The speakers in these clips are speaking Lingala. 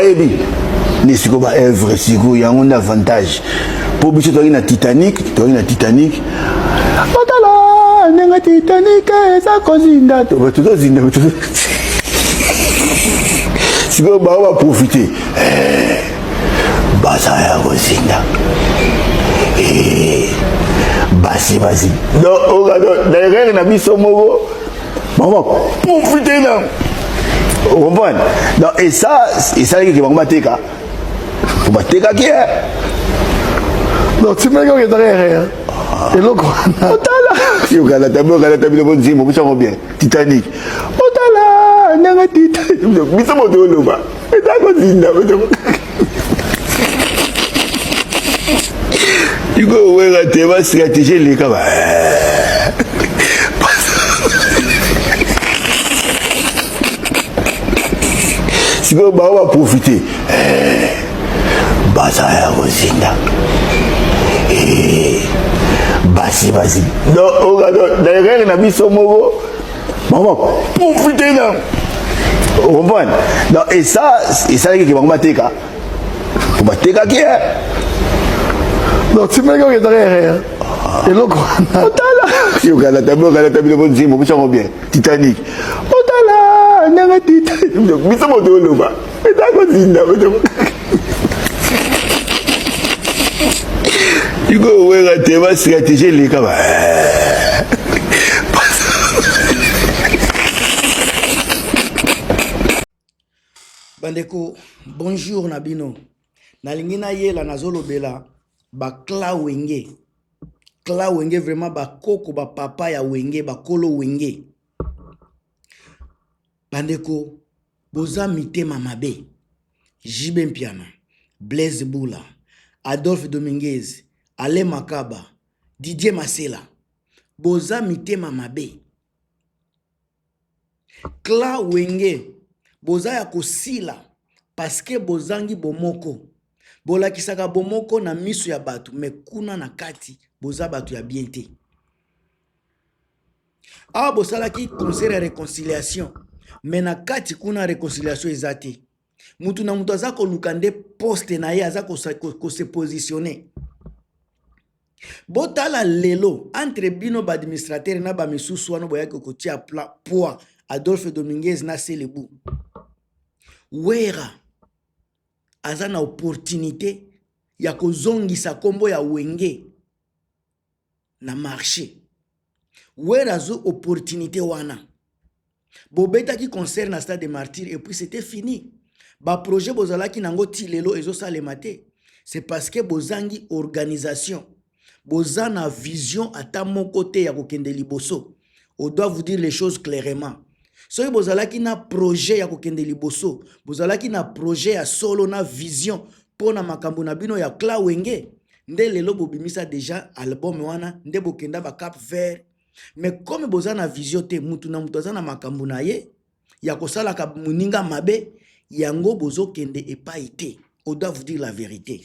Bayebi nde sikoyo ba œuvre sikoyo yango nde avantage mpo biso toyaki na Titanic, toyaki na Titanic, otala ndenge Titanic eza kozinda, tozozinda sikoyo bango baprofite eh, baza ya kozinda eh, basi basi donc na erreur na biso moko bango baprofite na ocomprendre. Donc et ça esalaki ke bango bateka po batekaki. Donc timaki oyo ezaka erreur eloko wana. Otala yokala tabi, okala tabi loko nzimbo biso yango bien Titanic, otala ndenge Titanic biso moto oloba eza kozinda iko wera te ba stratégie eleka ba. Sikoyo bango baprofite baza ya kozinda basi basi donc na erreur na biso moko bango baprofite na ocomprendre. Donc et ça esalaki ke bango bateka po batekaki. Donc timaki oyo ezaka erreur eloko wana. Otala yokala tabi, okala tabi loko nzimbo biso yango bien Titanic, otala ndenge Titanic biso moto oloba eza kozinda iko wera te ba stratégie eleka ba. Bandeko, bonjour na bino. Nalingi nayela, nazolobela baclan Wenge, clan Wenge, vraiment bakoko, bapapa ya Wenge, bakolo Wenge. Bandeko, boza mitema mabe. JB Mpiana, Blaise Bula, Adolphe Dominguez, Ale Makaba, Didier Masela, boza mitema mabe. Clan Wenge boza ya kosila parce que bozangi bomoko. Bolakisaka bomoko na miso ya bato, mais kuna na kati boza bato ya bien te. Awa bosalaki concert ya réconciliation, mais na kati kuna réconciliation eza te. Mutu na mutu aza koluka nde poste na ye, aza kose positionner. Botala lelo entre bino baadministrateur na bamisusu wana boyaki kotia poids Adolphe Dominguez na Selebu. Wera aza na opportunité ya kozongisa nkombo ya Wenge na marché. Wera azwi opportunité wana. Bobetaki concert na Stade de Martyr et puis c'était fini. Baprojet bozalaki nango ti lelo ezosalema te, c'est parce que bozangi organisation. Boza na vision ata moko te ya kokende liboso. On doit vous dire les choses clairement. Soki bozalaki na projet ya kokende liboso, bozalaki na projet ya solo na vision mpo na makambo na bino ya clan Wenge, nde lelo bobimisa déjà album wana, nde bokenda ba Cap Vert. Mais comme boza na vision te, mutu na mutu aza na makambo na ye ya kosalaka moninga mabe, yango bozokende epai te. On doit vous dire la vérité.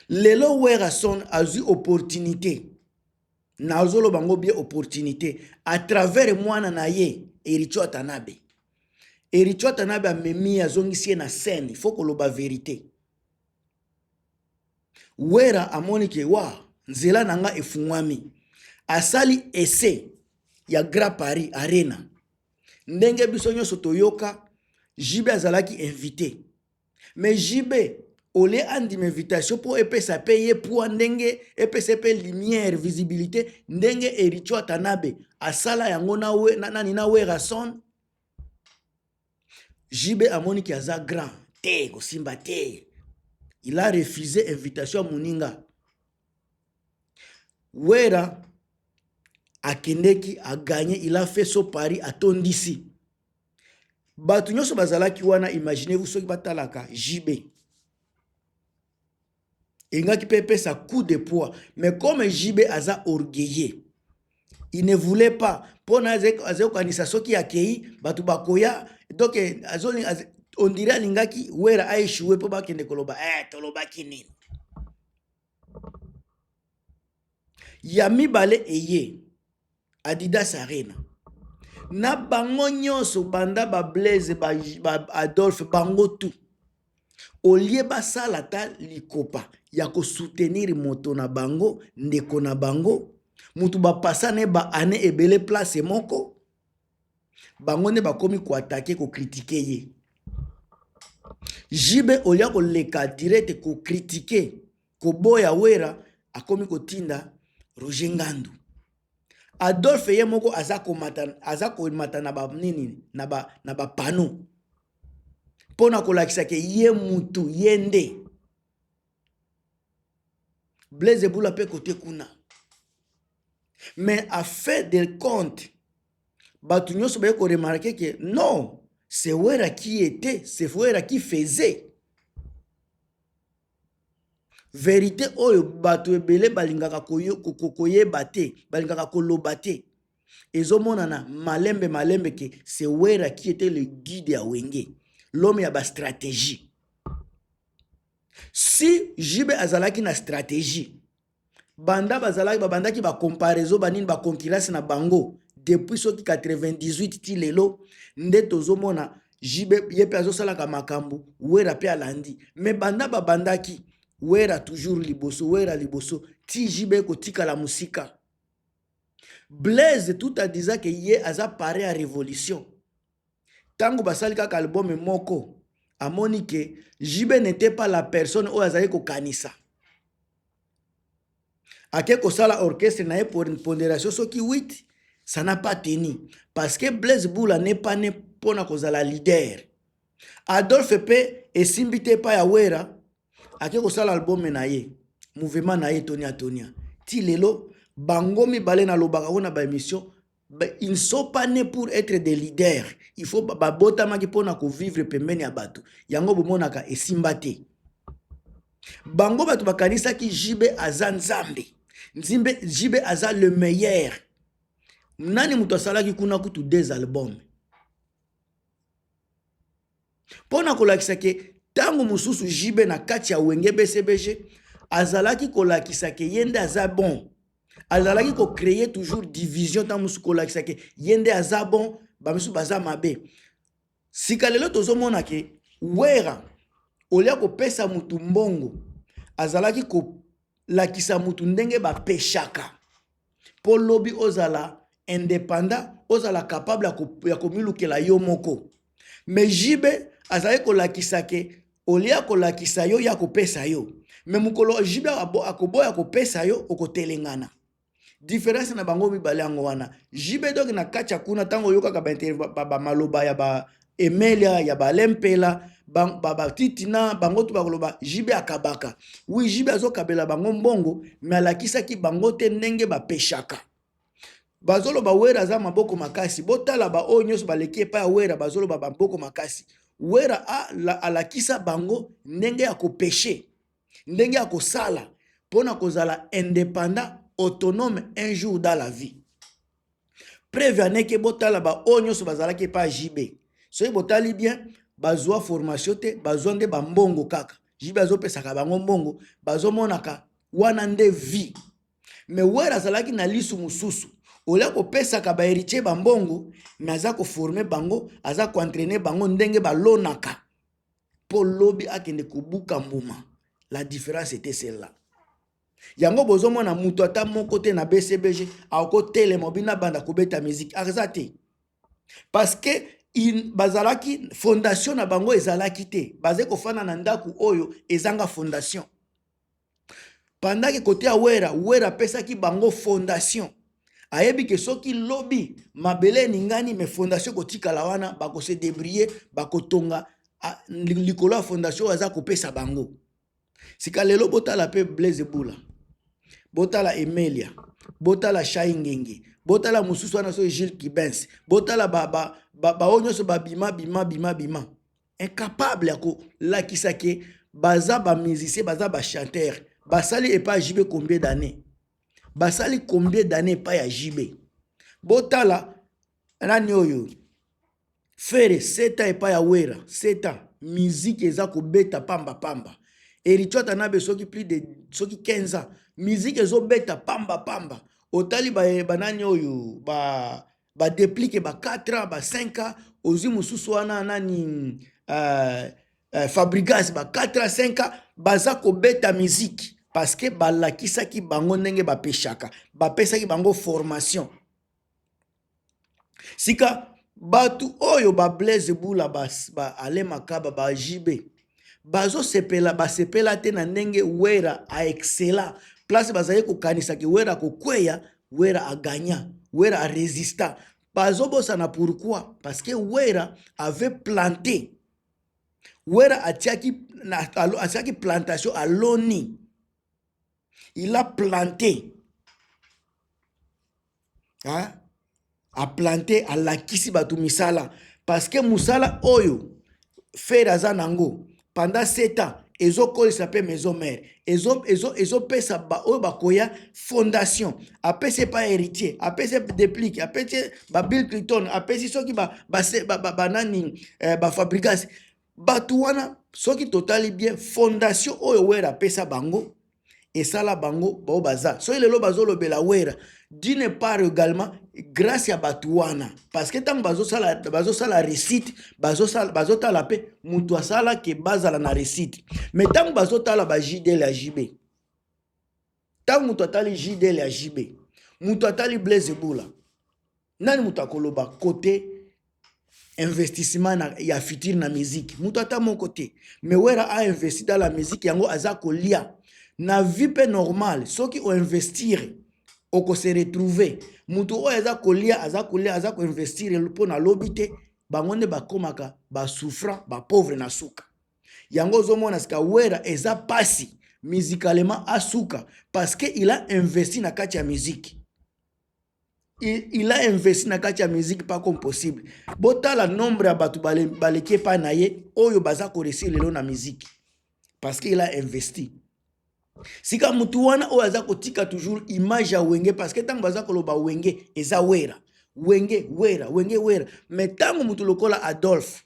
Lelo Werrason azwi opportunité, nazoloba ngo bien, opportunité à travers mwana na ye Héritier Watanabe. Héritier Watanabe amemi ye, azongisi ye na scène. Il faut koloba vérité. Wera amoni ke wa nzela na nga efungwami, asali essai ya Grand Paris Arena. Ndenge biso nyonso toyoka, JB azalaki invité, mais JB olie andima invitation mpo epesa mpe ye poids, ndenge epesa mpe lumière, visibilité, ndenge Héritier Watanabe asala yango na, we, na, nani na Werrason. JB amoniki aza grand te, kosimba te, il a refusé invitation ya moninga. Wera akendeki, agagné, il a fait so Paris, atondisi bato nyonso bazalaki wana. Imaginez-vous soki batalaka JB, elingaki mpe epesa coup de poids. Mais comme JB aza orgueilleux, il ne voulait pas, mpona azali kokanisa soki akei bato bakoya. Donc on dirait alingaki Wera aéchoué mpo bakende koloba eh, tolobaki nini. Ya mibale eye Adidas Arena. Na bango nyonso banda ba Blaise ba, ba Adolphe bango tout olie basala ata likopa ya kosoutenir moto na bango ndeko na bango mutu bapasa ne ba année ebele place moko bango nde bakomi koatake kokritike ye JB olia koleka direct kokritike koboya Wera akomi kotinda Roger Ngandu Adolphe ye moko aza komata aza komata na ba nini na ba na ba panneau mpo na kolakisa ke ye mutu ye nde Blaise Bula mpe kote kuna mais a fait de compte bato nyonso baye koremarke ke non c'est Wera qui était c'est Wera qui faisait Verite oyo batu ebele balingaka koyeba te, balingaka koloba te. Ezomonana malembe malembe que c'est Werra qui etait le guide ya Wenge, l'homme ya ba strategie. Si JB azalaki na strategie, banda bazalaki babandaki ba comparaison ba nini ba concurrence na bango depuis soki 98 ti lelo nde tozomona JB ye mpe azosalaka makambo Wera mpe alandi me banda babandaki Wera toujours liboso Wera liboso ti JB kotikala mosika Blaise tout a disant que ye aza pare ya révolution ntango basali kaka album moko amoni ke JB n'était pas la personne oyo azali kokanisa ake kosala orchestre na ye ponderation soki 8 ça n'a pas tenu parce que Blaise Bula n'est pas né mpona kozala leader Adolphe mpe esimbi te epai ya Wera ake kosala album na ye mouvement na ye tonia tonia ti lelo bango mibale nalobaka ngo na baémission ils ne sont pas nés pour être des leaders il faut babotamaki mpona kovivre pembeni ya bato yango bomonaka esimba te bango bato bakanisaki JB aza nzambe nzimbe JB aza le meilleur nani moto asalaki kuna kutu des albums mpo na kolakisa ke ntango mosusu JB na kati ya Wenge BCBG azalaki kolakisa ke ye nde aza bon azalaki kocreye toujours division ntango mosusu kolakisa ke ye nde aza bon bamisusu baza mabe sika lelo tozomona ke Wera olia kopesa mutu mbongo azalaki kolakisa mutu ndenge bapeshaka mpo lobi ozala indépendant ozala capable ya komilukela yo moko me JB azalaki kolakisa ke olia kolakisa yo ya kopesa yo me mokolo JB akoboya kopesa yo okotelengana différence na bango mibale yango wana JB donc na kati ya kuna ntango oyokaka bamaloba ya ba Emelia ya balempela batitina bango to bakoloba JB akabaka wi JB azokabela bango mbongo me alakisaki bango te ndenge bapeshaka bazoloba Wera aza maboko makasi botala baoyo nyonso baleki epai ya Wera bazoloba maboko makasi Wera alakisa bango ndenge ya kopeshe ndenge ya kosala mpo na kozala indépendant autonome un jour dans la vie preuve aneke botala baoyo nyonso bazalaki epai ya JB soki botali bien bazwa formation te bazwa nde bambongo kaka JB azopesaka bango mbongo bazomonaka wana nde vie me Wera azalaki na lisu mosusu olia kopesaka baheritier bambongo me aza koforme bango aza koentraine bango ndenge balonaka mpo lobi akende kobuka mbuma la différence était celle-là yango bozomona moto ata moko te na BCBG akotelema obi nabanda kobeta miziki aza te parce que bazalaki fondation na bango ezalaki te bazali kofanda na ndako oyo ezanga fondation pendant ke kote ya Wera Wera apesaki bango fondation ayebi ke soki lobi mabele eningani me fondation ekotikala wana bakose débrouiller bakotonga likolo ya fondation oyo aza kopesa bango sika lelo botala mpe Blaise Bula botala Emelia botala Shai Ngenge botala mosusu wana soki Gilles Kibens botala baoyo ba, ba, ba nyonso babima bima bima bima incapable ya kolakisa ke baza bamusicien baza bachanteur basali epai ya JB combien d'année basali combien d'année epai ya JB botala nani oyo Ferre 7 ans epai ya Wera 7 ans musique eza kobeta pamba pamba Héritier Watanabe soki plus de soki 15 ans musique ezobeta pamba pamba otali banani oyo ba Badeplike ba 4 ans, ba 5 ans, ozwi mosusu wana nani, Fabrigas, ba 4 ans, 5 ans baza kobeta miziki parce que balakisaki bango ndenge bapeshaka, bapesaki bango formation. Sika bato oyo ba Blaise Bula, ba Alain Makaba, ba JB bazosepela, basepela te na ndenge Wera aexcella. Place bazali kokanisaki Wera kokweya, Wera agagna, Wera arésista. Bazobosana pourquoi? Parce que Wera avait planté, Wera atiaki plantation, aloni, il a planté, hein? Aplanté, alakisi bato misala, parce que mosala oyo Ferre aza nango pendant 7 ans ezokolisa mpe maison mère, ezopesa oyo bakoya fondation. Apesi epa Héritier, apesi Deplique, apesi baBill Clinton, apesi soki banani, baFabrigas. Bato wana, soki totali bien, fondation oyo Wera apesa bango esala bango bao baza. Soki lelo bazolobela Wera, d'une part également grâce ya bato wana, parce que ntango bazosala réussite, bazotala mpe moto asala ke bazala na réussite. Mais ntango bazotala ba JDL ya JB, ntango moto atali JDL ya JB, moto atali Blaise Bula, nani moto akoloba côté investissement ya futur na musique? Moto ata moko te. Mais Wera a investi dans la musique, yango aza kolia na vie mpe normal. Soki oinvestir, okose retrouver. Moto oyo aza kolia, aza kolia, aza koinvestir mpo na lobi te, bango nde bakomaka basouffrant, bapauvre na suka. Yango ozomona sika Wera eza pasi musicalement asuka, parce que il a investi na kati ya musique, il a investi na kati ya musique pas comme possible. Botala nombre ya bato baleki epai na ye oyo baza koréussir lelo na musique, parce que il a investi. Sika mutu wana oyo aza kotika toujours image ya Wenge, parce que ntango baza koloba Wenge, eza Wera, Wenge Wera, Wenge Wera. Mais ntango mutu lokola Adolphe,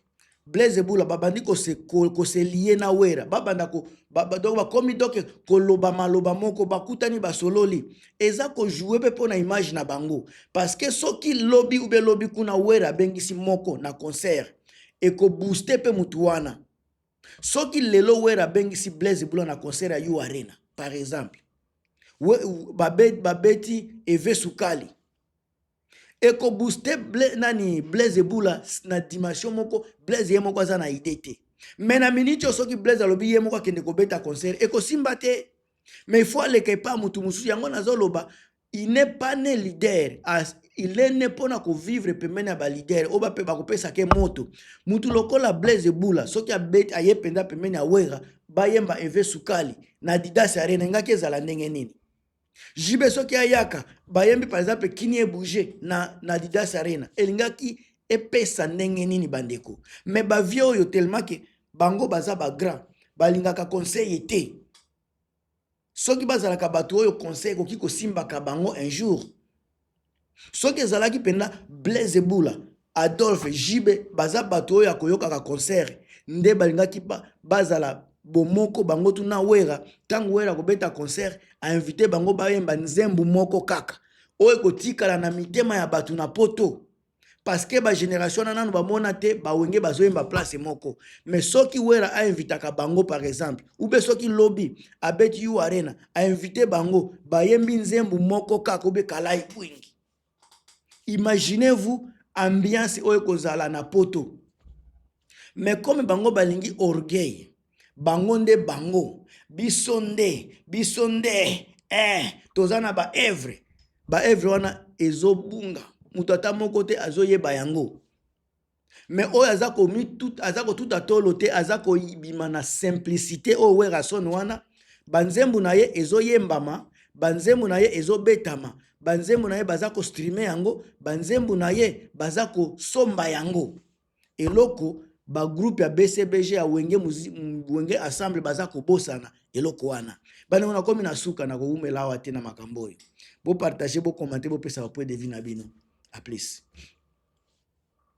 Blaise Bula babandi kose lier na Wera, babanda donc bakomi donc koloba maloba moko, bakutani, basololi, eza kojouer mpe mpo na image na bango. Parce que soki lobi ube lobi kuna Wera abengisi moko na concert, ekobooster mpe mutu wana. Soki lelo Wera abengisi Blaise Bula na concert ya U Arena par exemple, babeti Eve Sukali, ekobooster nani, Blaise Bula na dimension moko. Blaise ye moko aza na idée te, mais na miniti oyo, soki Blaise alobi ye moko akende kobeta concert, ekosimba te. Mais il faut aleka epa motu mosusu. Yango nazoloba, il n'est pas né leader, il est né mpona kovivre pembeni ya baleader oyo bape bakopesaka moto. Mutu lokola Blaise Bula, soki abeti, aye mpenza pembeni ya Wera, bayemba Eve Sukali na Adidas Arena, engaki ezala ndenge nini? JB soki ayaka, bayembi par exemple Kini ebouge na Adidas Arena, elingaki epesa ndenge nini, bandeko? Mais bavieux oyo, tellement ke bango baza bagrand, balingaka conseil te. Soki bazalaka bato oyo conseil ekoki kosimbaka bango un jour, soki ezalaki mpenza Blaise Bula, Adolphe, JB baza bato oyo akoyokaka concert, nde balingaki bazala bomoko bango tuna Wera. Ntango Wera kobeta concert, ainvite bango, bayemba nzembo moko kaka oyo ekotikala na mitema ya bato na Poto, parce que bagénération na nanu bamona te Bawenge bazoyemba place moko. Mais soki Wera ainvitaka bango par exemple, ube soki lobi abeti U Arena, ainvite bango, bayembi nzembo moko kaka ube Kalai Kwingi, imaginez-vous ambiance oyo ekozala na Poto. Mais comme bango balingi orgueil, bango nde bango, biso nde biso nde, toza na baœuvre, baœuvre wana ezobunga, moto ata moko te azoyeba yango. Mais oyo aza kotuta tolo te, aza kobima na simplicité oyo Werason wana, banzembo na ye ezoyembama, banzembo na ye ezobetama, banzembo na ye baza kostreamer yango, banzembo na ye baza kosomba yango. Eloko bagroupe ya BCBG, ya Wenge, Wenge ensemble baza kobosana eloko wana. Bandeko, nakomi na suka na kowumela awa te na makambo oyo. Bopartager, bocommenter, bopesa bapoint de vue na bino. À plus.